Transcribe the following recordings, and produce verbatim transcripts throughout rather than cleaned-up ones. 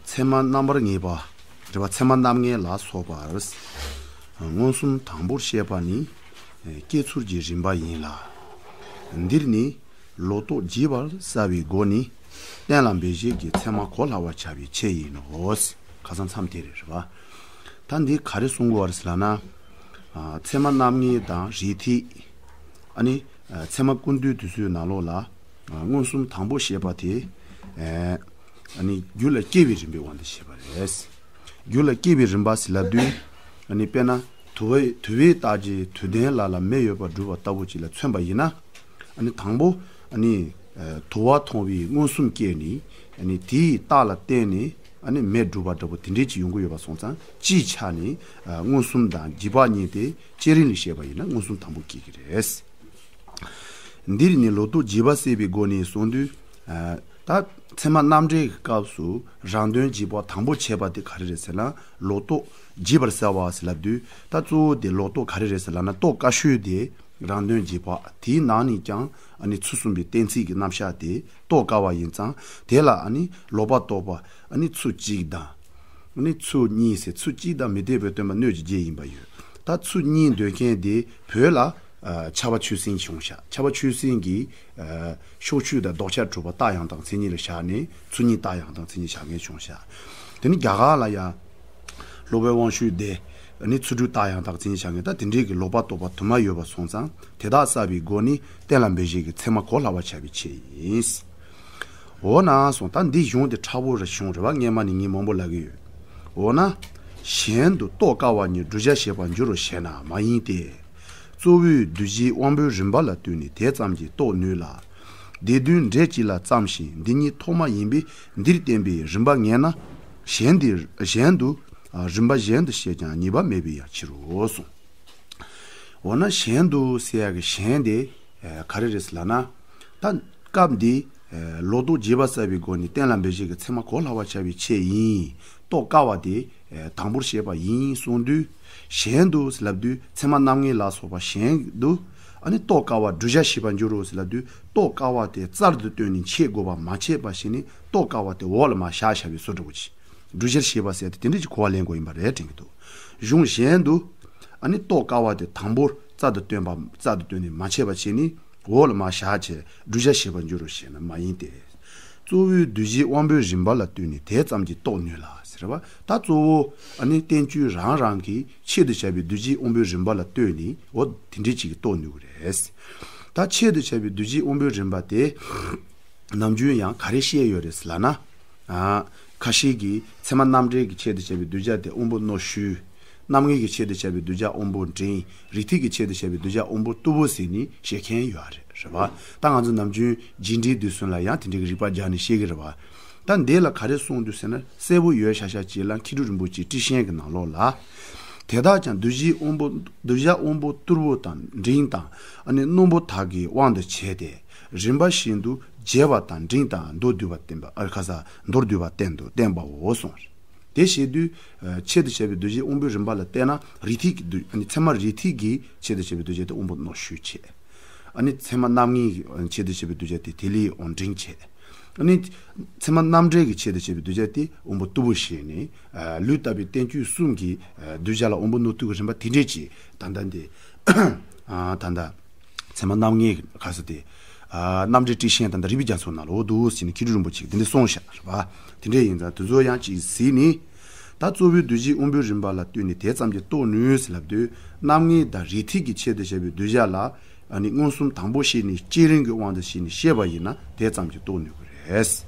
ཚད་མ་རྣམ་པར་ངེས་པ། རེད་བ། ཚད་མ་རྣམ་ངེས་ལ་སོགས་པར་མངོན་སུམ་དང་པོར་བཤད་པ་ནི་སྐྱེ་ཚུལ་གྱི་རིམ་པ་ཡིན་ལ། འདིར་ནི་ལོག་རྟོག་བརྗིད་པར་བྱ་བའི་སྒོ་ནས་གཏན་ལ་འབེབས་བྱེད་ཀྱི་ཚད་མ་གོ་སླ་བར་བྱ་བའི་ཆེད་ཡིན་ནོ། ཁ་སང་མཚམས་དེ་རེད། རེད་བ། ད་འདི་ག་རེ་གསུང་གི་ཡོད་རེད་ཟེར་ལབ་ན། ཚད་མ་རྣམ་ངེས་དང་རིགས་ཐིགས། ཨ་ནི་ཚད་མ་ཀུན་བཏུས་དེ་ཚོའི་ནང་ལོགས་ལ་མངོན་སུམ་དང་པོ་བཤད་པ་དེ། ཨ་ནི་རྒྱུད་ལ་སྐྱེ་བའི་རིམ་པའི་དབང་དུ་བྱས་པ་རེད། རྒྱུད་ལ་སྐྱེ་བའི་རིམ་པ་ཟེར་ལབ་དུས། ཨ་ནི་དཔེར་ན་དུ་བའི་དུ་བའི་རྟགས་ཀྱིས་དུ་ལྡན་ལ་ལ་མེ་ཡོད་པར་སྒྲུབ་པ་ལྟ་བུ་ཅིག་ལ་མཚོན་པ་ཡིན་ན། ཨ་ནི་དང་པོ། ཨ་ནི་དུ་བ་མཐོང་བའི་མངོན་སུམ་སྐྱེས་ནས། ཨ་ནི་དེའི་རྟགས་ལ་བརྟེན་ནས་ཨ་ནི་མེ་སྒྲུབ་པ་འདྲ་པོ་དེ་འདྲས་ཅིག་ཡོང་གི་ཡོད་པ་སོང་ཙང་སྤྱིའི་ཆ་ནས་མངོན་སུམ་དང་རྗེས་དཔག་གཉིས་དེ་བསྐྱེད་རིམ་ལ་བཤད་པ་ཡིན་ན་མངོན་སུམ་དང་པོ་སྐྱེ་གི་རེད། འདིར་ནི་ལོག་རྟོག་བརྗིད་པ་སེལ་བའི་སྒོ་ནས་གསུངས་དུས། ད་ཚད་མ་རྣམ་འགྲེལ་གྱི་སྐབས་སུ་རང་དོན་རྗེས་དཔག་དང་པོ་བྱས་པ་དེ་ག་རེ་རེད་ཟེར་ན། ལོག་རྟོག་བརྗིད་པར་བྱ་བ་ཟེར་ལབ་དུས། ད་གཙོ་བོ་དེ་ལོག་རྟོག་ག་རེ་རེད་ཟེར་ལབ་ན། རྟོག་དཀའ་ཤོས་དེ་རང་དོན་རྗེས་དཔག་དེའི་ནང་ནས་ཀྱང་ཨ་ནི་ཚུལ་གསུམ་པའི་གཏན་ཚིགས་ཀྱི་རྣམ་གཞག་དེ་རྟོགས་དཀའ་བ་ཡིན་ཙང་། དེ་ལ་ཨ་ནི་ལོག་པར་རྟོག་པ་ཨ་ནི་ཚུལ་གཅིག་དང་། ཨ་ནི་ཚུལ་གཉིས་ཟེར། ཚུལ་གཅིག་དང་མི་འཐད་པའི་སྟོན་པ་སྣོད་ཀྱི་བརྒྱད་ཡིན་པ་ཡོད། ད་ཚུལ་གཉིས་འདོད་མཁན་དེ་བོད་ལ་ཨ་ཕྱྭ་པ་ཆོས་སེང་བྱུང་ཤག་ཕྱྭ་པ་ཆོས་སེང་གིས་ཨ་ཕྱོགས་ཆོས་དང་ལྡོག་ཆ་གྲུབ་པ་རྟགས་ཡང་དག་མཚན་ཉིད་ལ་བཞག་ནས། ཚུལ་གཉིས་རྟགས་ཡང་དག་མཚན་ཉིད་བཞག་མཁན་བྱུང་ཤག་དེ་ནི་རྒྱ་གར་ལ་ཡང་སློབ་དཔོན་དབང་ཕྱུག་དེ་ནི་ཚུལ་འགྲུས་རྟགས་ཡང་དག་མཚན་ཉིད་བཞག་མཁན། ད་དེ་འདྲའི་གི་ལོག་པར་རྟོག་པ་དུ་མ་ཡོད་པ་སོང་ཙང་། དེ་དག་བསལ་བའི་སྒོ་ནས་གཏན་ལ་འབེབས་བྱེད་ཀྱི་ཚད་མ་གོ་སླ་བར་བྱ་བའི་ཆེད་ཡིན། འོ་ན་གསུངས། ད་འདི་གཞུང་དེ་མཁྲེགས་པོ་རེ་བྱུང་། རེད་བ། སྔན་མ་ནས་ངས་མང་པོ་ལབ་ཀྱི་ཡོད། འོ་ན། གཞན་དུ་རྟོགས་དཀའ་བ་ཉིད་བསྒྲུབ་བྱར་བྱེད་པར་འགྱུར་རོ་ཞེ་ན་མ་ཡིན་ཏེ། གཙོ་བོའི་བསྡུ་བྱའི་དབང་པོའི་རིམ་པ་ལ་ལྟོས་ནས་དེ་ཙམ་གྱིས་རྟོགས་ནུས་ལ། སྡེ་བདུན་འགྲེལ་གཅིག་ལ་བརྩམས་ཤིང་། འདི་ཉིད་ཐོག་མ་ཡིན་པས་འདིར་བསྟན་པའི་རིམ་པ་ངེས་ན། གཞན་དེ་གཞན་དུ། རིམ་པ་གཞན་དུ་བཤད་ཀྱང་ཉེས་པ་མེད་པའི་ཡང་ཕྱིར་རོ་གསུངས། འོ་ན་གཞན་དུ་ཟེར་ཡག་གི་གཞན་དེ་ག་རེ་རེད་ཟེར་ལབ་ན། ད་སྐབས་འདི་ལོག་རྟོག་བརྗིད་པ་བསལ་བའི་སྒོ་ནས་གཏན་ལ་འབེབས་བྱེད་ཀྱི་ཚད་མ་གོ་སླ་བར་བྱ་བའི་ཆེད་ཡིན། རྟོགས་དཀའ་བ་དེ་དང་པོར་བཤད་པ་ཡིན་གསུངས་དུས། གཞན་དུ་ཟེར་ལབ་དུས་ཚད་མ་རྣམ་ངེས་ལ་སོགས་པ་གཞན་དུ། ཨ་ནི་རྟོགས་དཀའ་བ་བསྒྲུབ་བྱར་བྱེད་པར་འགྱུར་རོ་ཟེར་ལབ་དུས། རྟོགས་དཀའ་བ་དེ་རྩལ་དུ་བཏོན་ནས་འཆད་དགོས་པ་མ་བྱས་པ་བྱས་ནས། རྟོགས་དཀའ་བ་དེ་འོག་ལ་མར་བཞག་བཞག་པའི་བཟོ་འདྲ་པོ་ཅིག་བསྒྲུབ་བྱར་བྱེད་པ་ཟེར་དེ་དེ་འདྲ་ཅིག་གོ་བ་ལེན་དགོས་ཡིན་པ་རེད་དྲན་གྱི་འདུག་གཞུང་གཞན་དུ། ཨ་ནི་རྟོགས་དཀའ་བ་དེ་དང་པོར་རྩལ་དུ་བཏོན་པ། རྩལ་དུ་བཏོན་ནས་མ་བྱས་པ་བྱས་ནས་འོག་ལ་མར་བཞག་བྱས་བསྒྲུབ་བྱར་བྱེད་པར་འགྱུར་རོ་ཞེ་ན་མ་ཡིན་ཏེ། གཙོ་བོའི་བསྡུ་བྱའི་དབང་པོའི་རིམ་པ་ལ་ལྟོས་ནས་དེ་ཙམ་གྱིས་རྟོགས་ནུས་ལ་ཟེར་བ། ད་གཙོ་བོ་ཨ་ནི་བསྟན་བཅོས་རང་རང་གི་ཆེད་དུ་བྱ་བའི་བསྡུ་བྱའི་དབང་པོའི་རིམ་པ་ལ་ལྟོས་ནས། འོ་དེ་འདྲའི་ཅིག་གིས་རྟོགས་ནུས་ཀྱི་རེད། ད་ཆེད་དུ་བྱ་བའི་བསྡུ་བྱའི་དབང་པོའི་རིམ་པ་དེ། ནམ་རྒྱུན་ཡང་ག་རེ་བཤད་ཡོད་རེད་ཟེར་ལབ་ན། ཨ། ཁ་ཤས་ཀྱིས་ཚད་མ་རྣམ་འགྲེལ་གྱི་ཆེད་དུ་བྱ་བའི་བསྡུ་བྱ་དེ་དབང་པོ་རྣོ་ཤོས། རྣམ་ངེས་ཀྱི་ཆེད་དུ་བྱ་བའི་བསྡུ་བྱ་དབང་པོ་འབྲིང་། རིགས་ཐིགས་ཀྱི་ཆེད་དུ་བྱ་བའི་བསྡུ་བྱ་དབང་པོ་རྟུལ་པོ་ཟེར་ནས་བཤད་མཁན་ཡོད་རེད། རེད་བ། ད་ང་ཚོ་ནམ་རྒྱུན་རྗེས་འབྲེལ་དུས་གསུམ་ལ་ཡང་དེ་འདྲའི་རིགས་པ་སྦྱར་ནས་བཤད་ཀྱི་རེད་བ། ད་འདི་ལ་ག་རེ་གསུངས་འདུག་ཟེར་ན། གསལ་པོ་ཡོད་ཤག་ཤག་ཅིག་ལ་མཁས་གྲུབ་རིན་པོ་ཆེའི་ཊཱིཀ་ཆེན་གྱི་ནང་ལོགས་ལ། དེ་དག་ཀྱང་བསྡུ་བྱའི་དབང་པོ། བསྡུ་བྱ་དབང་པོ་རྟུལ་པོ་དང་འབྲིང་དང་། ཨ་ནི་རྣོན་པོ་དག་གི་དབང་དུ་བྱས་ཏེ། རིམ་པ་བཞིན་དུ་རྒྱས་པ་དང་འབྲིང་དང་མདོར་བསྡུས་པ་བསྟན་པ། ཨ། ཁ་ས་མདོར་བསྡུས་པ་བསྟན་དུ་བསྟན་པའོ་གསུངས། དེ་བྱེད་དུས་ཆེད་དུ་བྱ་བའི་བསྡུ་བྱའི་དབང་པོའི་རིམ་པ་ལ་བལྟས་ན། རིགས་ཐིགས་ཀྱི་བསྡུ། ཨ་ནི་ཚད་མ་རིགས་ཐིགས་ཀྱི་ཆེད་དུ་བྱ་བའི་བསྡུ་བྱ་དེ་དབང་པོ་རྣོ་ཤོས་བྱས། ཨ་ནི་ཚད་མ་རྣམ་ངེས་ཀྱི་ཆེད་དུ་བྱ་བའི་བསྡུ་བྱ་དེ་དེ་ལས་དབང་འབྲིང་བྱས། ཨ་ནི་ཚད་མ་རྣམ་འགྲེལ་གྱི་ཆེད་དུ་བྱ་བའི་བསྡུ་བྱ་དེ་དབང་པོ་རྟུལ་པོ་བྱས་ནས། ཨ། ལུས་བརྟག་པའི་བསྟན་བཅོས་གསུམ་གྱི་ཨ་བསྡུ་བྱ་ལ་དབང་པོ་རྣོ་རྟུལ་གྱི་རིམ་པ་དེ་འདྲས་ཀྱི་ད་ལྟ་འདི། ཨ། ད་ལྟ་ཚད་མ་རྣམ་ངེས་ཀྱི་ཁ་ས་དེ། ཨ། རྣམ་འགྲེལ་ཊཱིཀ་ཆེན་ད་ལྟ་རིགས་པའི་རྒྱ་མཚོ་ནང་ལ་འོ་འདུག་ཟེར་ནས་མཁས་གྲུབ་རིན་པོ་ཆེས་དེ་འདྲས་གསུངས་ཤག་རེད་བ། དེ་འདྲས་ཡིན་ཙང་དེ་ཚོ་ཡང་ཅིག་གཟིགས་ནས། ད་གཙོ་བོའི་བསྡུ་བྱའི་དབང་པོའི་རིམ་པ་ལ་ལྟོས་ནས་དེ་ཙམ་གྱིས་རྟོགས་ནུས་ཟེར་ལབ་དུས། རྣམ་ངེས་དང་རིགས་ཐིགས་ཀྱི་ཆེད་དུ་བྱ་བའི་བསྡུ་བྱ་ལ། ཨ་ནི་མངོན་སུམ་དང་པོ་བྱས་ནས་བསྐྱེད་རིམ་གྱི་དབང་དུ་བྱས་ནས་བཤད་པ་ཡིན་ན་དེ་ཙམ་གྱིས་རྟོགས་ནུས་ཀྱི་རེད།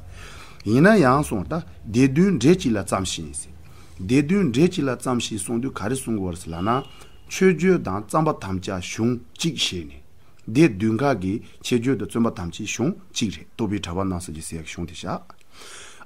ཡིན་ན་ཡང་གསུངས། ད་སྡེ་བདུན་འགྲེལ་གཅིག་ལ་བརྩམས་ཤིང་ཟེར། སྡེ་བདུན་འགྲེལ་གཅིག་ལ་བརྩམས་ཤིང་གསུངས་དུས་ག་རེ་གསུང་གི་ཡོད་རེད་ཟེར་ལབ་ན། མཆོད་བརྗོད་དང་བརྩམ་པ་དམ་བཅའ་གཞུང་གཅིག་བྱས་ནས། སྡེ་བདུན་ཀ་གི་མཆོད་བརྗོད་དང་བརྩམ་པ་དམ་བཅའི་གཞུང་གཅིག་རེད། རྟོགས་པའི་གྲགས་པ་རྣམ་གསལ་གྱི་ཟེར་ཡག་གཞུང་དེ་བཞག་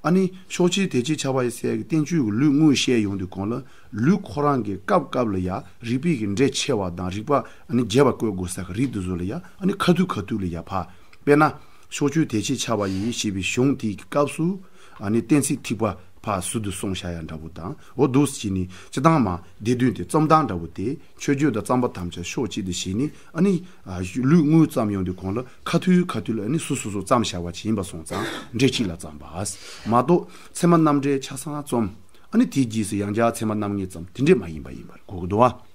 ཨ་ནི་ཕྱོགས་ཆོས་དེ་ཅིག་ཁྱབ་པ་ཡི་ཟེར་ཡག་གི་བསྟན་བཅོས་ཀྱི་ལུས་དངོས་བཤད་ཡོང་དུས་གོང་ལ། ལུས་ཁོ་རང་གི་སྐབས་སྐབས་ལ་ཡ་རིགས་པའི་གི་འགྲེལ་ཆེ་བ་དང་། རིགས་པ་ཨ་ནི་རྒྱས་པ་བཀོད་དགོས་ས་གི་རིགས་དེ་ཚོ་ལ་ཡ། ཨ་ནི་ཁ་ཐུག་ཁ་ཐུག་ལ་ཡ་ཕར། དཔེར་ན། ཕྱོགས་ཆོས་དེ་ཅིག་ཁྱབ་པ་ཡི་ཞེས་པའི་གཞུང་དེའི་སྐབས་སུ། ཨ་ནི་གཏན་ཚིགས་ཐིགས་པ་ ཕར་ཟུར་དུ་སོང་བཞག་ཡ་འདྲ་པོ་དང་། འོ་འདུག་སེ་བྱས་ནས་སྤྱིར་བཏང་མ་སྡེ་བདུན་དེ་རྩོམ་སྟངས་འདྲ་པོ་དེ་མཆོད་བརྗོད་དང་རྩོམ་པ་ཐམས་ཅད་ཕྱོགས་གཅིག་ཏུ་བྱས་ནས། ཨ་ནི་ཨ་ལུས་དངོས་བརྩམས་ཡོང་དུས་གོང་ལ་ཁ་ཐུག་ཁ་ཐུག་ལ་ཨ་ནི་སོ་སོ་སོ་རྩོམ་བཞག་པ་ཅིག་ཡིན་པ་སོང་ཙང་འགྲེལ་གཅིག་ལ་རྩོམ་པ་མ་གཏོགས། ཚད་མ་རྣམ་འགྲེལ་ཆ་ཚང་རྩོམ། ཨ་ནི་དེའི་རྗེས་སུ་ཡང་བསྐྱར་ཚད་མ་རྣམ་ངེས་རྩོམ། དེ་འདྲས་མ་ཡིན་པ་ཡིན་པར་གོ་གི་འདུག་བ།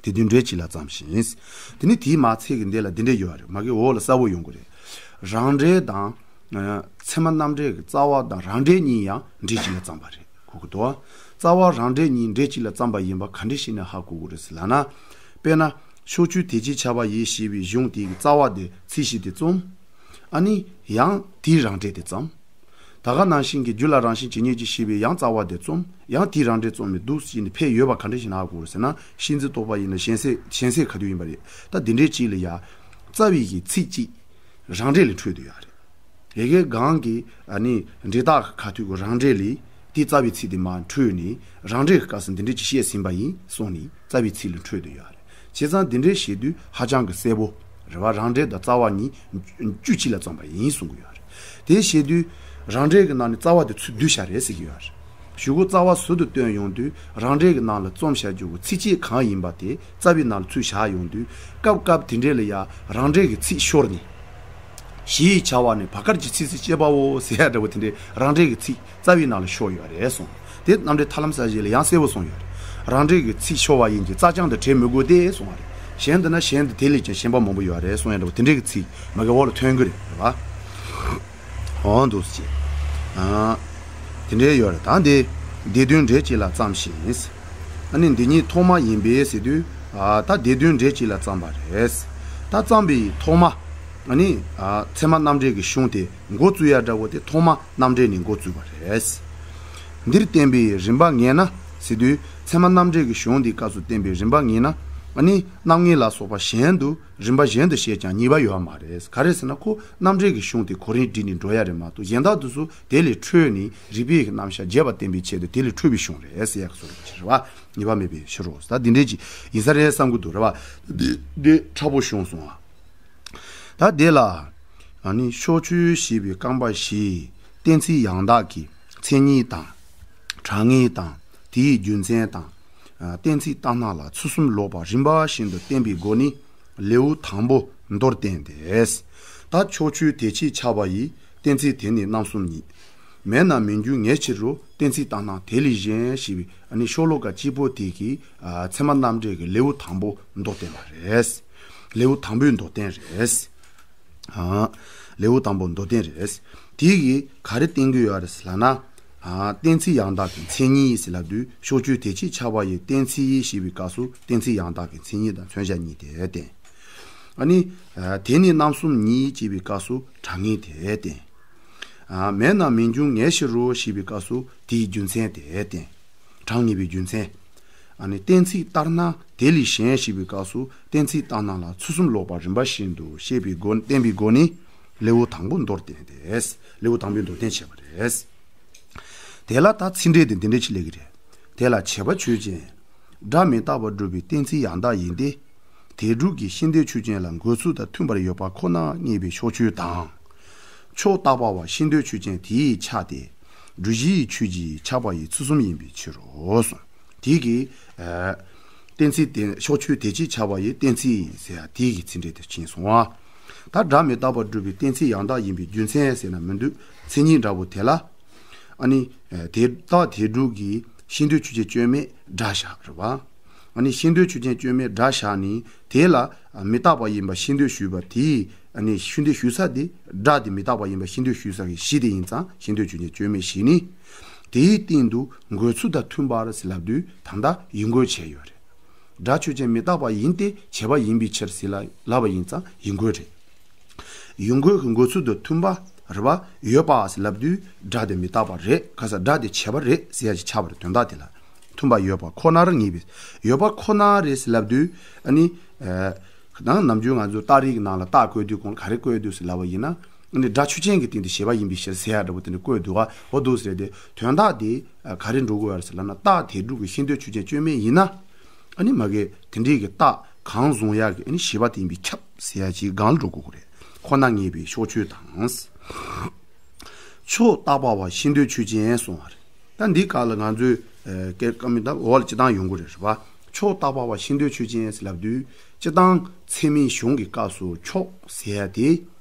དེ་དོན་འགྲེལ་གཅིག་ལ་རྩོམ་ཞིང་། དེ་ནི་དེའི་མ་ཚད་ཀྱི་འདི་ལ་འདི་འདྲས་ཡོད་རེད། མ་གི་འོག་ལ་གསལ་བོ་ཡོང་གི་རེད། རང་འགྲེལ་དང་། ཚད་མ་རྣམ་འགྲེལ་གྱི་རྩ་བ་དང་རང་འགྲེལ་གཉིས་ཡང་འགྲེལ་གཅིག་ལ་རྩོམ་པ་རེད་གོ་གི་འདུག་བ། རྩ་བ་རང་འགྲེལ་གཉིས་འགྲེལ་གཅིག་ལ་རྩོམ་པ་ཡིན་པ་ག་འདྲས་ཤེས་ནས་ཧ་གོ་གི་རེད་ཟེར་ལབ་ན། དཔེར་ན། ཕྱོགས་ཆོས་དེ་ཅིག་ཁྱབ་པ་ཡི་ཞེས་པའི་གཞུང་དེའི་རྩ་བ་དེ་ཚིག་བཞི་དེ་རྩོམ། ཨ་ནི་ཡང་དེའི་རང་འགྲེལ་དེ་རྩོམ། ད་ག་ནང་བཞིན་གྱི་རྒྱུ་ལ་རང་བཞིན་ཇི་སྙེད་ཅིག་ཞེས་པའི་ཡང་རྩ་བ་དེ་རྩོམ། ཡང་དེའི་རང་འགྲེལ་རྩོམ་མི་འདུག་ཅེས་ནི་ཕེབས་ཡོད་པ་ག་འདྲ་ཞིག་ན་ཧ་གོ་རེད་ཟེར་ན། གཤིན་རྗེ་རྟོག་པ་ཡིན་ན་གཞན་སེལ་གཞན་སེལ་ག་དུས་ཡིན་པ་རེད། ད་འདི་འདྲའི་ཅིག་ལ་ཡ། རྩ་བའི་གི་ཚིག་གཅིག་རང་འགྲེལ་ལས་འཕྲོས་བསྡད་ཡོད་རེད། ཡ་གི་གང་གི་ཨ་ནི་འགྲེལ་བདག་གི་ཁ་ཐུག་གི་རང་འགྲེལ་ལས་དེ་རྩ་བའི་ཚིག་དེ་མར་འཕྲོས་ནས། རང་འགྲེལ་གྱི་སྐབས་སུ་འདི་འདྲའི་ཅིག་བཤད་ཟིན་པ་ཡིན་གསུངས་ནས་རྩ་བའི་ཚིག་ལས་འཕྲོས་བསྡད་ཡོད་རེད། བྱས་ཙང་འདི་འདྲའི་བཤད་དུས་ཧ་ཅང་གི་གསལ་པོ་རེད་བ། རང་འགྲེལ་དང་རྩ་བ་གཉིས་དཀྱུས་གཅིག་ལ་རྩོམ་པ་ཡིན་གསུང་གི་ཡོད་རེད། དེ་བཤད་དུས་རང་འགྲེལ་གྱི་ནང་ནས་རྩ་བ་དེ་ཚུར་བསྡུས་བཞག་རེད་ཟེར་གྱི་ཡོད་རེད། གཞུག་གུ་རྩ་བ་ཟུར་དུ་བཏོན་ཡོང་དུས་རང་འགྲེལ་གྱི་ནང་ལ་རྩོམ་བྱ་རྒྱུ་གི་ཚིགས་བཅད་གང་ཡིན་པ་དེ་རྩ་བའི་ནང་ལ་ཚུར་བཞག་ཡོང་དུས། སྐབས་སྐབས་དེ་འདྲའི་ལ་ཡ་རང་འགྲེལ་གྱི་ཚིག་ཤོར་ནས། ཞེས་བྱ་བ་ནི་བ་གར་གྱི་ཚིགས་སུ་བཅད་པའོ་ཟེར་ཡ་འདྲ་བོ་དེ་འདྲའི་རང་འགྲེལ་གྱི་ཚིག་རྩ་བའི་ནང་ལ་ཤོར་ཡོད་རེད་གསུངས། དེ་རྣམ་འགྲེལ་ཐར་ལམ་གསལ་བྱེད་ལ་ཡང་གསལ་བོ་གསུངས་ཡོད་རེད། རང་འགྲེལ་གྱི་ཚིག་ཤོར་བ་ཡིན་གྱི་རྩ་རྐྱང་དུ་བྲལ་མི་དགོས་ཏེ་གསུངས་པ་རེད། གཞན་དུ་ན་གཞན་དུ་དེ་ལས་ཀྱང་གཞན་པ་མང་པོ་ཡོད་རེད་གསུངས་ཡ་འདྲ་བོ་དེ་འདྲའི་གི་ཚིག་མ་གི་འོག་ལ་ཐོན་གི་རེད་རེད་བ། འོང་འདུག་ཅེས། ཨ། དེ་འདྲའི་ཡོད་རེད། ད་འདི་སྡེ་བདུན་འགྲེལ་གཅིག་ལ་རྩོམ་ཞིང་། ཨ་ནི་འདི་ཉིད་ཐོག་མ་ཡིན་པས་ཟེར་དུས། ཨ། ད་སྡེ་བདུན་འགྲེལ་གཅིག་ལ་རྩོམ་པ་རེད། ད་རྩོམ་པའི་ཐོག་མ། ཨ་ནི། ཨ། ཚད་མ་རྣམ་འགྲེལ་གྱི་གཞུང་དེ་འགོ་བཙུགས་ཡ་འདྲ་བོ་དེ་ཐོག་མ་རྣམ་འགྲེལ་ནས་འགོ་བཙུགས་པ་རེད། འདིར་བསྟན་པའི་རིམ་པ་ངེས་ན་ཟེར་དུས། ཚད་མ་རྣམ་འགྲེལ་གྱི་གཞུང་འདིའི་སྐབས་སུ་བསྟན་པའི་རིམ་པ་ངེས་ན། ཨ་ནི་རྣམ་ངེས་ལ་སོགས་པ་གཞན་དུ་རིམ་པ་གཞན་དུ་བཤད་ཀྱང་ཉེས་པ་ཡོད་མ་རེད། ག་རེ་ཟེར་ན་ཁོ་རྣམ་འགྲེལ་གྱི་གཞུང་དེ་གོ་རིམ་བསྒྲིགས་ནས་འགྲོ་ཡ་རེད་མ་གཏོགས། གཞན་དག་དེ་ཚོ་དེ་ལས་འཕྲོས་ནས་རིགས་པའི་རྣམ་གཞག་རྒྱས་པ་བསྟན་པའི་ཆེད་དུ་དེ་ལས་འཕྲོས་པའི་གཞུང་རེད་ཟེར་ཡག་བཟོ་འདྲ་ཅིག་རེད་བ། ཉེས་པ་མེད་པའི་ཕྱིར་རོ། ད་འདི་འདྲའི་ཅིག་ཡིན་ས་རེད་བསམ་གྱི་འདུག་རེད་བ། འདི་འདི་མཁྲེགས་པོ་བྱུང་སོང་བ། ད་དེ་ལ། ཨ་ནི་ཕྱོགས་ཆོས་ཞེས་པའི་རྐང་པ་བཞིའི་གཏན་ཚིགས་ཡང་དག་གི་མཚན་ཉིད་དང་། གྲངས་ངེས་དང་དེའི་རྒྱུ་མཚན་དང་། ཨ། གཏན་ཚིགས་བརྟག་སྣང་ལ་ཚུལ་གསུམ་ལོག་པར་རིམ་པ་བཞིན་དུ་བསྟན་པའི་སྒོ་ནི་ལེའུ་དང་པོ་མདོར་བསྟན་ཏེ། ད་ཕྱོགས་ཆོས་དེ་ཅིག་ཁྱབ་པ་ཡི་གཏན་ཚིགས་དེ་ནི་རྣམ་གསུམ་ཉིད། མེད་ན་མི་འབྱུང་ངེས་ཕྱིར་རོ། གཏན་ཚིགས་བརྟག་སྣང་དེ་ལས་གཞན་ཞེས་པའི། ཨ་ནི་ཤོ་ལོ་ཀ་གཅིག་པོ་དེ་གིས། ཨ། ཚད་མ་རྣམ་འགྲེལ་གྱི་ལེའུ་དང་པོ་མདོར་བསྟན་པ་རེད། ལེའུ་དང་པོའི་མདོར་བསྟན་རེད། ཨ། ལེའུ་དང་པོ་མདོར་བསྟན་རེད། དེ་གིས་ག་རེ་བསྟན་གྱི་ཡོད་རེད་ལབ་ན། ཨ། གཏན་ཚིགས་ཡང་དག་གི་མཚན་ཉིད་ཟེར་ལབ་དུས། ཕྱོགས་ཆོས་དེ་ཅིག་ཁྱབ་པ་ཡི་གཏན་ཚིགས་ཞེས་པའི་སྐབས་སུ་གཏན་ཚིགས་ཡང་དག་གི་མཚན་ཉིད་དང་མཚོན་བྱ་གཉིས་དེ་བསྟན། ཨ་ནི། ཨ། དེ་ནི་རྣམ་གསུམ་ཉིད་ཅེས་པའི་སྐབས་སུ་གྲངས་ངེས་དེ་བསྟན། ཨ། མེད་ན་མི་འབྱུང་ངེས་ཕྱིར་རོ་ཞེས་པའི་སྐབས་སུ་དེའི་རྒྱུ་མཚན་དེ་བསྟན། གྲངས་ངེས་པའི་རྒྱུ་མཚན། ཨ་ནི་གཏན་ཚིགས་ལྟར་ན་དེ་ལས་གཞན་ཞེས་པའི་སྐབས་སུ་གཏན་ཚིགས་ལྟར་སྣང་ལ་ཚུལ་གསུམ་ལོག་པར་རིམ་པ་བཞིན་དུ་བཤད་པའི་སྒོ། བསྟན་པའི་སྒོ་ནི་ལེའུ་དང་པོ་མདོར་བསྟན་ཏེ། ལེའུ་དང་པོའི་མདོར་བསྟན་བྱས་པ་རེད། དེ་ལ་ད་ཚིག་འགྲེལ་དེ་འདི་འདྲ་ཅིག་སླེབས་ཀྱི་རེད། དེ་ལ་བྱས་པ་ཆོས་ཅན། སྒྲ་མི་རྟག་པར་སྒྲུབ་པའི་གཏན་ཚིགས་ཡང་དག་ཡིན་ཏེ། དེ་སྒྲུབ་ཀྱི་ཤེས་འདོད་ཆོས་ཅན་ལ་འགོད་ཚུལ་དང་མཐུན་པར་ཡོད་པ་ཁོ་ན་ངེས་པའི་ཕྱོགས་ཆོས་དང་། ཕྱོགས་བཏགས་པ་བ་ཤེས་འདོད་ཆོས་ཅན་དེའི་ཆ་སྟེ། སྒྲུབ་གཞིའི་ཆོས་ཀྱི་ཁྱབ་པ་ཡི་ཚུལ་གསུམ་ཡིན་པའི་ཕྱིར་རོ་གསུངས། དེ་གིས། ཨ། གཏན་ཚིགས་དེ་ཕྱོགས་ཆོས་དེ་ཅིག་ཁྱབ་པ་ཡི་གཏན་ཚིགས་ཟེར་ཡ་དེ་གི་ཚིག་འགྲེལ་དེ་ཕྱིན་སོང་བ། ད་སྒྲ་མི་རྟག་པར་སྒྲུབ་པའི་གཏན་ཚིགས་ཡང་དག་ཡིན་པའི་རྒྱུ་མཚན་ཟེར་ན་མི་འདུག་མཚན་ཉིད་འདྲ་བོ་དེ་ལ། ཨ་ནི། ཨ། དེ་རྟགས་དེ་སྒྲུབ་ཀྱི་ཤེས་འདོད་ཆོས་ཅན་སྐྱོན་མེད་སྒྲ་བཞག་རེད་བ། ཨ་ནི་ཤེས་འདོད་ཆོས་ཅན་སྐྱོན་མེད་སྒྲ་བཞག་ནས་དེ་ལ་མི་རྟག་པ་ཡིན་པ་ཤེས་འདོད་ཞུས་པ་དེས། ཨ་ནི་ཤེས་འདོད་ཞུ་ས་དེ། སྒྲ་དེ་མི་རྟག་པ་ཡིན་པ་ཤེས་འདོད་ཞུ་ས་གི་གཞི་དེ་ཡིན་ཙང་ཤེས་འདོད་ཆོས་ཅན་སྐྱོན་མེད་ཞིག་ནི། དེའི་སྟེང་དུ་འགོད་ཚུལ་དང་མཐུན་པར་ཟེར་ལབ་དུས་ད་ལྟ་ཡིད་འགོད་བྱས་ཡོད་རེད། སྒྲ་ཆོས་ཅན་མི་རྟག་པ་ཡིན་ཏེ་བྱས་པ་ཡིན་པའི་ཕྱིར་ཟེར་ལ་ལབ་པ་ཡིན་ཙང་ཡིད་འགོད་རེད། ཡིད་འགོད་ཀྱི་འགོད་ཚུལ་དང་མཐུན་པ་རེད་བ། ཡོད་པ་ཟེར་ལབ་དུས་སྒྲ་དེ་མི་རྟག་པ་རེད། ག་ས་སྒྲ་དེ་བྱས་པ་རེད་ཟེར་ཡ་ཅིག་ཆགས་པ་རེད། དོན་དག་དེ་ལ་མཐུན་པ་ཡོད་པ་ཁོ་ནར་ངེས་པའི། ཡོད་པ་ཁོ་ན་རེད་ཟེར་ལབ་དུས། ཨ་ནི། ཨ། ནང་ནམ་རྒྱུན་ང་ཚོ་རྟགས་རིགས་ཀྱི་ནང་ལ་རྟགས་བཀོད་དུས་གོང་ལ་ག་རེ་བཀོད་འདུག་ཟེར་ལབ་པ་ཡིན་ན། ཨ་ནི་སྒྲ་ཆོས་ཅན་གྱི་སྟེང་དུ་བྱས་པ་ཡིན་པའི་ཕྱིར་ཟེར་ཡ་འདྲ་པོ་དེ་འདྲ་བཀོད་འདུག་ག་འོ་འདུག་ཟེར་ཏེ། དོན་དག་དེ་ག་རེ་འགྲོ་དགོས་ཡ་རེད་ཟེར་ལབ་ན། རྟགས་དེ་སྒྲུབ་ཀྱི་ཤེས་འདོད་ཆོས་ཅན་སྐྱོན་མེད་ཡིན་ན། ཨ་ནི་མ་གི་དེ་འདྲའི་གི་རྟགས་གང་བཟུང་ཡག་གི་ཨ་ནི་བྱས་པ་དེ་ཡིན་པས་ཁྱབ་ཟེར་ཡ་ཅིག་སྒང་ལ་འགྲོ་དགོས་ཀྱི་རེད། ཁོ་ན་ངེས་པའི་ཕྱོགས་ཆོས་དང་། ཕྱོགས་བཏགས་པ་བ་ཤེས་འདོད་ཆོས་ཅན་གསུངས་པ་རེད། ད་འདི་ག་ལ་ང་ཚོས་ཨ་སྐད་ཀ་མི་ད་འོག་ལ་སྤྱི་བཏང་ཡོང་གི་རེད། རེད་པ། ཕྱོགས་བཏགས་པ་བ་ཤེས་འདོད་ཆོས་ཅན་ཟེར་ལབ་དུས་སྤྱི་བཏང་ཚད་མིན་གཞུང་གི་སྐབས་སུ་ཕྱོགས་ཟེར་ཡ་དེ་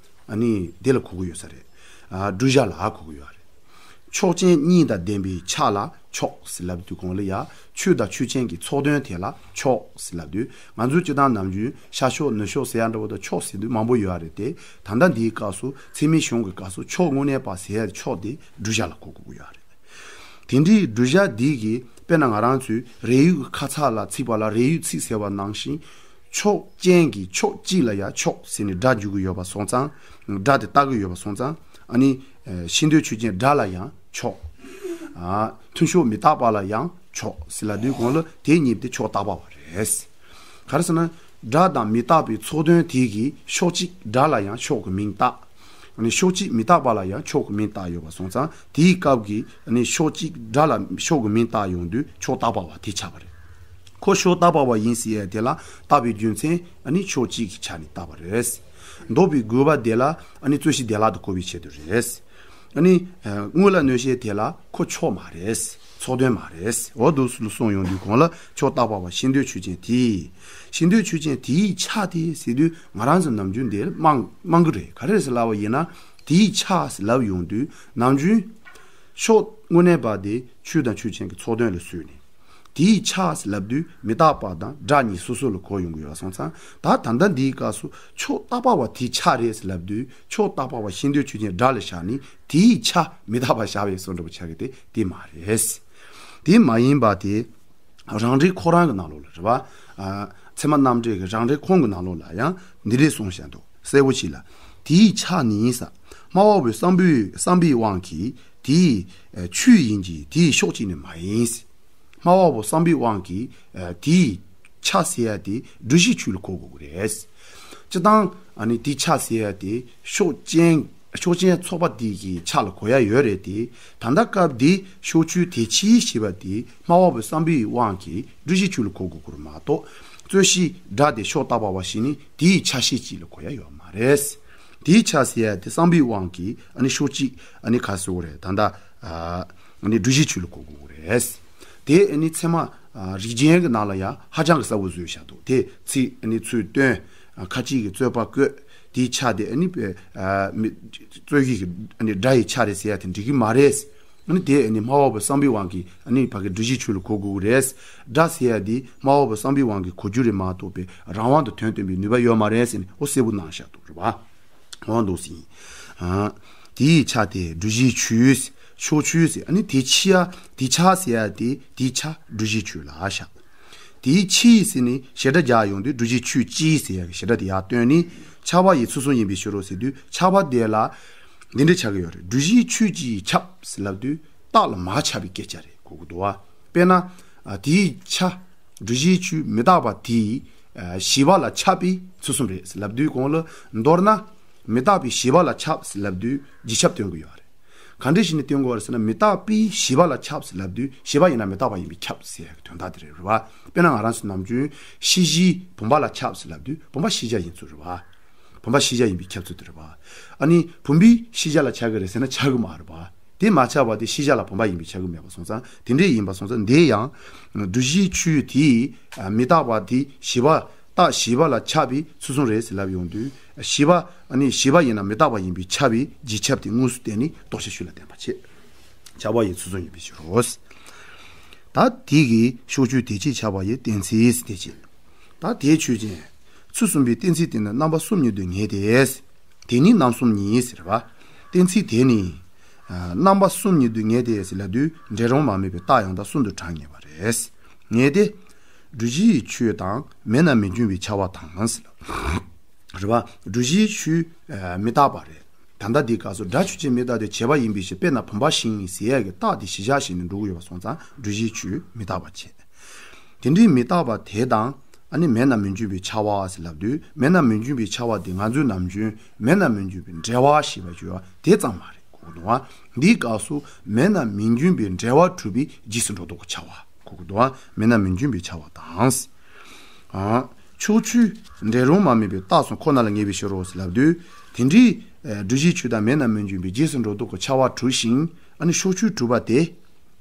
ཨ་ནི་འདི་ལ་གོ་གི་ཡོད་ས་རེད། ཨ་བསྒྲུབ་བྱ་ལ་གོ་གི་ཡོད་རེད། ཕྱོགས་ཆོས་གཉིས་དང་ལྡན་པའི་ཆ་ལ་ཕྱོགས་ཟེར་ལབ་དུས་གོང་ལ་ཡ་ཆོས་དང་ཆོས་ཅན་གྱི་ཚོགས་དོན་དེ་ལ་ཕྱོགས་ཟེར་ལབ་དུས་ང་ཚོས་སྤྱི་བཏང་ནམ་རྒྱུན་ཤར་ཕྱོགས་ནུབ་ཕྱོགས་ཟེར་ཡ་འདྲ་བོ་དང་ཕྱོགས་ཟེར་དུས་མང་པོ་ཡོད་རེད་དེ། ད་ལྟ་འདིའི་སྐབས་སུ་ཚད་མིན་གཞུང་གི་སྐབས་སུ་ཕྱོགས་དངོས་གནས་པ་ཟེར་ཡ་ཕྱོགས་དེ་བསྒྲུབ་བྱ་ལ་གོ་དགོས་ཀྱི་ཡོད་རེད། དེ་འདྲའི་བསྒྲུབ་བྱ་འདི་གིས་དཔེར་ན་ང་རང་ཚོས་རས་ཡུག་གི་ཁ་ཚ་ལ་ཚིག་པ་ལ་རས་ཡུག་ཚིག་ཟེར་བ་ནང་བཞིན་ཕྱོགས་ཅན་གྱི་ཕྱོགས་གཅིག་ལ་ཡང་ཕྱོགས་ཟེར་ནས་སྒྲ་འཇུག་གི་ཡོད་པ་སོང་ཙང་སྒྲ་དེ་བཏགས་ཀྱི་ཡོད་པ་སོང་ཙང་ཨ་ནི་ཤེས་འདོད་ཆོས་ཅན་སྒྲ་ལ་ཡང་ཕྱོགས། མཐུན་ཕྱོགས་མི་རྟག་པ་ལ་ཡང་ཕྱོགས་ཟེར་ལབ་དུས་གོང་ལ་དེ་གཉིས་དེ་ཕྱོགས་བཏགས་པ་བ་རེད། ག་རེ་ཟེར་ན་སྒྲ་དང་མི་རྟག་པའི་ཚོགས་དོན་དེ་གིས་ཕྱོགས་གཅིག་སྒྲ་ལ་ཡང་ཕྱོགས་ཀྱི་མིང་བཏགས། ཨ་ནི་ཕྱོགས་གཅིག་མི་རྟག་པ་ལ་ཡང་ཕྱོགས་ཀྱི་མིང་བཏགས་ཡོད་པ་སོང་ཙང་དེའི་སྐབས་ཀྱི་ཨ་ནི་ཕྱོགས་གཅིག་སྒྲ་ལ་ཕྱོགས་ཀྱི་མིང་བཏགས་ཡོང་དུས་ཕྱོགས་བཏགས་པ་བ་དེ་ཆགས་པ་རེད། ཁོ་ཕྱོགས་བཏགས་པ་བ་ཡིན་ཟེར་ཡ་དེ་ལ་བཏགས་པའི་རྒྱུ་མཚན་ཨ་ནི་ཕྱོགས་གཅིག་གི་ཆ་ནས་བཏགས་པ་རེད། འདོགས་པའི་དགོས་པ་དེ་ལ་ཨ་ནི་རྩོད་གཞི་བདེ་བླག་ཏུ་གོ་བའི་ཆེད་དུ་རེད། ཨ་ནི། ཨ་དངོས་ལ་གནོད་བྱེད་དེ་ལ་ཁོ་ཕྱོགས་མ་རེད། ཚོགས་དོན་མ་རེད། འོ་འདུག་སེ་གསུངས་ཡོང་དུས་གོང་ལ་ཕྱོགས་བཏགས་པ་བ་ཤེས་འདོད་ཆོས་ཅན་དེ། ཤེས་འདོད་ཆོས་ཅན་དེའི་ཆ་དེ་ཟེར་དུས་ང་རང་ཚོ་ནམ་རྒྱུན་འདིར་སྨྲ་སྨྲ་གི་རེད། ག་རེ་ཟེར་ལབ་པ་ཡིན་ན་དེའི་ཆ་ཟེར་ལབ་ཡོང་དུས་ནམ་རྒྱུན་ཕྱོགས་དངོས་གནས་པ་དེ་ཆོས་དང་ཆོས་ཅན་གྱི་ཚོགས་དོན་ལ་བཟོས་ནས། དེའི་ཆ་ཟེར་ལབ་དུས་མི་རྟག་པ་དང་སྒྲ་གཉིས་སོ་སོ་ལ་གོ་ཡོང་གི་ཡོད་པ་སོང་ཙང་ད་ད་ལྟ་འདིའི་སྐབས་སུ་ཕྱོགས་བཏགས་པ་བ་དེའི་ཆ་རེད་ཟེར་ལབ་དུས་ཕྱོགས་བཏགས་པ་བ་ཤེས་འདོད་ཆོས་ཅན་སྒྲ་ལ་བཞག་ནས་དེའི་ཆ་མི་རྟག་པ་བཞག་པའི་བཟོ་འདྲ་པོ་ཆགས་ཀྱི་དེ་དེ་མ་རེད། དེ་མ་ཡིན་པ་དེ་རང་འགྲེལ་ཁོ་རང་གི་ནང་ལོགས་ལ་རེད་པ། ཨ་ཚད་མ་རྣམ་འགྲེལ་གྱི་རང་འགྲེལ་ཁོང་གི་ནང་ལོགས་ལ་ཡང་འདི་འདྲས་གསུངས་བཞག་འདུག་གསལ་པོ་ཞིག་ལ། དེའི་ཆ་ནི་ཡིན་ས། སྨྲ་བ་པོའི་བསམ་པའི་བསམ་པའི་དབང་གིས་དེའི་ཨ་ཆོས་ཡིན་གྱི་དེའི་ཕྱོགས་གཅིག་ནི་མ་ཡིན། སྨྲ་བ་པོ་བསམ་པའི་དབང་གིས་ཨ་དེའི་ཆ་ཟེར་ཡ་དེ་བསྒྲུབ་བྱའི་ཆོས་ལ་གོ་དགོས་ཀྱི་རེད། སྤྱིར་བཏང་ཨ་ནི་དེའི་ཆ་ཟེར་ཡ་དེ་ཕྱོགས་ཅན་ཕྱོགས་ཅན་ཚོགས་པ་དེ་གི་ཆ་ལ་གོ་ཡ་ཡོད་རེད་དེ། ད་ལྟ་སྐབས་འདི་ཕྱོགས་ཆོས་དེ་ཕྱིའི་ཞེས་པ་དེ་སྨྲ་བ་པོའི་བསམ་པའི་དབང་གིས་བསྒྲུབ་བྱའི་ཆོས་ལ་གོ་དགོས་ཀྱི་རེད་མ་གཏོགས་རྩོད་གཞི་སྒྲ་དེ་ཕྱོགས་བཏགས་པ་བ་ཞིག་ནི་དེའི་ཆ་ཤས་གཅིག་ལ་གོ་ཡ་ཡོད་མ་རེད། དེའི་ཆ་ཟེར་ཡ་དེ་བསམ་པའི་དབང་གིས་ཨ་ནི་ཕྱོགས་གཅིག་ཨ་ནི་ག་ཟེར་དགོས་རེད། ད་ལྟ་ཨ་ནི་བསྒྲུབ་བྱའི་ཆོས་ལ་གོ་དགོས་ཀྱི་རེད། དེ་ཨ་ནི་ཚད་མ་ཨ་རིགས་རྒྱན་གྱི་ནང་ལ་ཡང་ཧ་ཅང་གི་གསལ་པོ་བཟོས་བཞག་འདུག་དེ་ཚིག་ཨ་ནི་ཚུར་བཏོན། ཨ་ཁ་ཅིག་གིས་རྩོད་པ་བཀོད། དེའི་ཆ་དེ་ཨ་ནི་ཨ་མི་རྩོད་གཞི་གི་ཨ་ནི་སྒྲ་ཡི་ཆ་རེད་ཟེར་ཡ་དེ་འགྲིག་གི་མ་རེད། ཨ་ནི་དེ་ཨ་ནི་སྨྲ་བ་པོའི་བསམ་པའི་དབང་གིས་ཨ་ནི་ཕ་གི་བསྒྲུབ་བྱའི་ཆོས་ལ་གོ་དགོས་ཀྱི་རེད། སྒྲ་ཟེར་ཡ་དེ་སྨྲ་བ་པོའི་བསམ་པའི་དབང་གིས་གོ་རྒྱུ་རེད་མ་གཏོགས་པའི་རང་དབང་དུ་དོན་སྟོན་པའི་ནུས་པ་ཡོད་མ་རེད་ཟེར་ནས་འོ་གསལ་པོ་གནང་བཞག་འདུག་རེད་པ། འོ་འདུག་སེ་ཡིན། ཨ་དེའི་ཆ་དེ་བསྒྲུབ་བྱའི་ཆོས། ཕྱོགས་ཆོས་ཟེར་ཨ་ནི་དེ་ཕྱི་ཡ་དེ་ཆ་ཟེར་ཡ་དེ་དེའི་ཆ་བསྒྲུབ་བྱའི་ཆོས་ལ་བཞག་དེའི་ཕྱི་ཟེར་ནས་བྱེ་བྲག་སྦྱར་ཡོང་དུས་བསྒྲུབ་བྱའི་ཆོས་སྤྱི་ཟེར་ཡ་གི་བྱེ་བྲག་དེ་ཡར་བཏོན་ནས་ཁྱབ་པ་ཡི་ཚུལ་གསུམ་ཡིན་པའི་ཕྱིར་རོ་ཟེར་དུས་ཁྱབ་པ་དེ་ལ་འདི་འདྲ་ཆགས་ཀྱི་ཡོད་རེད། བསྒྲུབ་བྱའི་ཆོས་ཀྱིས་ཁྱབ་ཟེར་ལབ་དུས་རྟགས་ལ་མར་ཁྱབ་པའི་སྐད་ཆ་རེད་གོ་གི་འདུག་བ། དཔེར་ན་ཨ་དེའི་ཆ་བསྒྲུབ་བྱའི་ཆོས་མི་རྟག་པ་དེའི་ཨ་བྱས་པ་ལ་ཁྱབ་པའི་ཚུལ་གསུམ་རེད་ཟེར་ལབ་དུས་གོང་ལ་མདོར་ན་མི་རྟག་པའི་བྱས་པ་ལ་ཁྱབ་ཟེར་ལབ་དུས་རྗེས་ཁྱབ་སྟོན་གྱི་ཡོད་རེད། ག་འདྲ་ཞིག་ནས་སྟོན་དགོས་པ་རེད་ཟེར་ན་མི་རྟག་པའི་བྱས་པ་ལ་ཁྱབ་ཟེར་ལབ་དུས་བྱས་པ་ཡིན་ན་མི་རྟག་པ་ཡིན་པས་ཁྱབ་ཟེར་ཡ་གི་དོན་དག་དེ་རེད་རེད་བ། དཔེར་ན་ང་རང་ཚོ་ནམ་རྒྱུན་ཤེས་བྱའི་བུམ་པ་ལ་ཁྱབ་ཟེར་ལབ་དུས་བུམ་པ་ཤེས་བྱ་ཡིན་ཚུལ་རེད་བ། བུམ་པ་ཤེས་བྱ་ཡིན་པས་ཁྱབ་ཚུལ་དེ་རེད་བ། ཨ་ནི་བུམ་པའི་ཤེས་བྱ་ལ་ཁྱབ་ཀྱི་རེད་ཟེར་ན་ཁྱབ་ཀྱི་མ་རེད་བ། དེ་མ་ཁྱབ་པ་དེ་ཤེས་བྱ་ལ་བུམ་པ་ཡིན་པས་ཁྱབ་ཀྱི་མེད་པ་སོང་ཙང་དེ་འདྲས་ཡིན་པ་སོང་ཙང་འདི་ཡང་བསྒྲུབ་བྱའི་ཆོས་དེ་མི་རྟག་པ་དེ་བྱས་པ་རྟགས་བྱས་པ་ལ་ཁྱབ་པའི་ཚུལ་གསུམ་རེད་ཟེར་ལབ་ཡོང་དུས་བྱས་པ་ཨ་ནི་བྱས་པ་ཡིན་ན་མི་རྟག་པ་ཡིན་པས་ཁྱབ་པའི་རྗེས་ཁྱབ་དེ་དངོས་སུ་བསྟན་ནས་རྟོགས་བྱ་ཤུགས་ལ་བསྟན་པ་བྱེད། ཁྱབ་པ་ཡི་ཚུལ་གསུམ་ཡིན་པའི་ཕྱིར་རོ། ད་དེ་གི་ཕྱོགས་ཆོས་དེ་ཕྱིར་ཁྱབ་པ་ཡི་གཏན་ཚིགས་དེ་བྱེད། ད་དེའི་ཆོས་ཅན། ཚུལ་གསུམ་པའི་གཏན་ཚིགས་དེ་ནི་རྣམ་པ་གསུམ་ཉིད་དུ་ངེས་ཏེ། དེ་ནི་རྣམ་གསུམ་ཉིད་ཟེར་བ། གཏན་ཚིགས་དེ་ནི། ཨ་རྣམ་པ་གསུམ་ཉིད་དུ་ངེས་ཏེ་ཟེར་ལབ་དུས་འབྲས་རུང་མ་དམིགས་པའི་རྟགས་ཡང་དག་གསུམ་དུ་གྲངས་ངེས་པ་རེད། ངེས་ཏེ། བསྒྲུབ་བྱའི་ཆོས་དང་མེད་ན་མི་འབྱུང་བའི་ཁྱབ་པ་དང་ཟེར་ལབ། རེད་བ། བསྒྲུབ་བྱའི་ཆོས་ཨ་མི་རྟག་པ་རེད། ད་ལྟ་འདིའི་སྐབས་སུ་སྒྲ་ཆོས་ཅན་མི་རྟག་སྟེ་བྱས་པ་ཡིན་པའི་ཕྱིར་དཔེར་ན་བུམ་པ་བཞིན་ཟེར་ཡ་གི་རྟགས་དེ་གཞིར་བཞག་བྱས་ནས་འགྲོ་གི་ཡོད་པ་སོང་ཙང་བསྒྲུབ་བྱའི་ཆོས་མི་རྟག་པ་བྱས། དེ་འདྲའི་མི་རྟག་པ་དེ་དང་ཨ་ནི་མེད་ན་མི་འབྱུང་བའི་ཁྱབ་པ་ཟེར་ལབ་དུས་མེད་ན་མི་འབྱུང་བའི་ཁྱབ་པ་དེ་ང་ཚོའི་ནམ་རྒྱུན་མེད་ན་མི་འབྱུང་བའི་འབྲེལ་བ་ཞེས་པ་བརྗོད་པ་དེ་ཙམ་མ་རེད་གོ་གི་འདུག་ཨ། འདིའི་སྐབས་སུ་མེད་ན་མི་འབྱུང་བའི་འབྲེལ་བ་གྲུབ་པའི་རྗེས་སུ་འགྲོ་ལྡོག་གི་ཁྱབ་པ་གོ་གི་འདུག་ཨ། མེད་ན་མི་འབྱུང་བའི་ཁྱབ་པ་དང་། ཨ་ཕྱོགས་ཆོས་འབྲས་རུང་མ་དམིགས་པའི་རྟགས་གསུམ་ཁོ་ན་ལ་ངེས་པའི་ཕྱིར་རོ་ཟེར་ལབ་དུས། དེ་འདྲའི་ཨ་བསྒྲུབ་བྱའི་ཆོས་དང་མེད་ན་མི་འབྱུང་བའི་རྗེས་སུ་འགྲོ་ལྡོག་གི་ཁྱབ་པ་གྲུབ་ཞིང་ཨ་ནི་ཕྱོགས་ཆོས་གྲུབ་པ་དེ།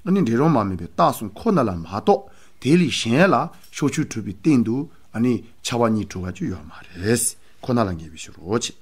ཨ་ནི་འབྲས་རང་མ་དམིགས་པའི་རྟགས་གསུམ་ཁོ་ན་ལ་མ་གཏོགས་དེ་ལས་གཞན་ལ་ཕྱོགས་ཆོས་གྲུབ་པའི་སྟེང་དུ་ཨ་ནི་ཁྱབ་པ་གཉིས་གྲུབ་པ་ཅིག་ཡོད་མ་རེད། ཁོ་ན་ལ་ངེས་པའི་ཕྱིར་རོ་ཅེས།